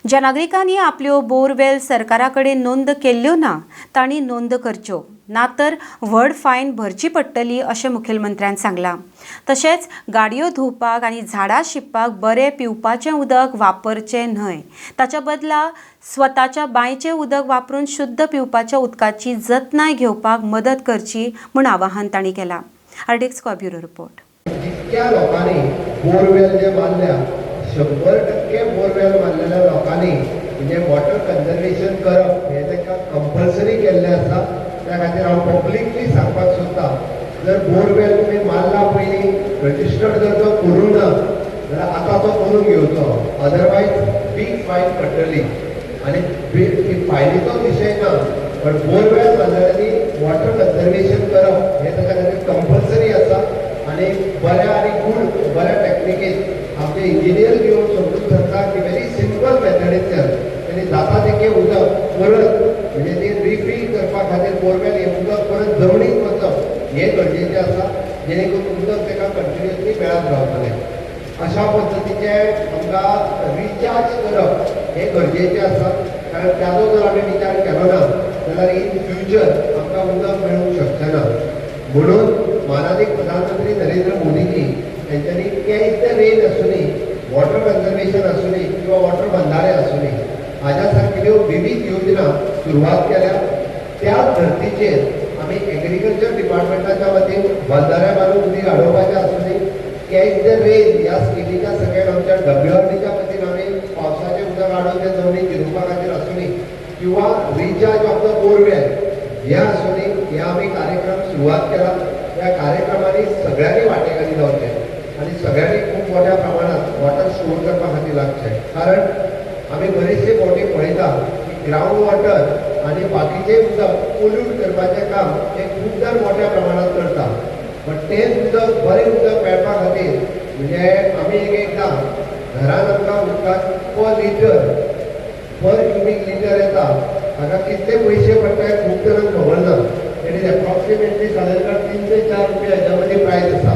ज्या नागरिकांनी आपल्यो बोरवेल सरकारा कडेन नोंद केल्ल्यो ना तांणी नोंद करच्यो, ना तर व्हड फायन भरची पडटली अशें मुखेलमंत्र्यान सांगलां. तशेंच गाडयो धुवपाक आनी झाडां शिंपपाक बरें पिवपाचें उदक वापरचें न्हय, ताच्या बदला स्वताच्या बांयचें उदक वापरून शुद्ध पिवपाच्या उदकाची जतनाय घेवपाक मदत करची म्हूण आवाहन तांणी केलां. RDX bureau report. जितक्या लोकांनी बोरवेल जे मारल्या, 100% बोरवेल मारलेल्या लोकांनी म्हणजे वॉटर कन्जर्वेशन करप हें तांकां कंपल्सरी केल्लें आसा. त्या खातीर हांव पब्लिकली सांगपाक सोदता, जर बोरवेल तुमी मारला पयलीं रजिस्टर्ड जर तो करूंक ना जाल्यार आतां तो करून घेवचो, अदरवायज बीग फायन पडटली. आनी फायनीचो विशय ना, पण बोरवेल मारलेल्यांनी वॉटर कन्जर्वेशन करप हें ताच्या खातीर कंपल्सरी आसा. आनी बऱ्या आनी गूड बऱ्या टॅक्निकेन आमचे इंजिनियर घेवन समजूंक शकता की व्हेरी सिंपल मेथडींतल्यान तेणी जाता तितकें उदक परत म्हणजे ती रिफील करपा खातीर बोरवेल हें उदक परत जमनीत वचप हें गरजेचें आसा, जेणे करून उदक ताका कंटिन्युअसली मेळत रावतलें. अशा पद्दतीचें आमकां रिचार्ज करप हें गरजेचें आसा, कारण ताजो जर आमी विचार केलो ना जाल्यार इन फ्युचर आमकां उदक मेळूंक शकचें ना. म्हणून मानादीक प्रधानमंत्री नरेंद्र मोदीजी हेंच्यांनी कॅच the rain आसूनी, वॉटर कन्जर्वेशन आसूनी किंवा वॉटर बंधारे आसूनी, हाज्या सारकिल्यो विविध योजना सुरवात केल्या. त्या धर्तीचेर आमी एग्रीकल्चर डिपार्टमेंटाच्या वतीन बंधारे बांदून उदीक हाडोवपाचें आसूनी, कॅच the rain ह्या स्किमीच्या सकयल आमच्या डब्ल्यूआरडीच्या वतीन आमी पावसाचें उदक हाडून तें जमनीत जिरोवपा खातीर आसूनी किंवा रिचार्ज ऑफ the borewell हे आसूनी, हे आमी कार्यक्रम सुरवात केला. ह्या कार्यक्रमांनी सगळ्यांनी वांटेकारी जावचें आनी सगळ्यांनी खूब मोठ्या प्रमाणात वॉटर स्टोर करपा खातीर लागचें, कारण आमी बरेचशे फावटी पळयता की ग्रावंड वॉटर आनी बाकीचें उदक पोल्यूट करपाचें काम हें खुबदां मोठ्या प्रमाणात करता. बट तेंच उदक बरें उदक मेळपा खातीर म्हणजे आमी एक एकदां घरान आमकां उदकाक per litre per cubic litre येता, हाका कितले पयशे पडटा हें खूब जाणांक खबर ना. It is approximately सादारण 3 ते 4 रुपया हेच्या मदीं प्रायस आसा.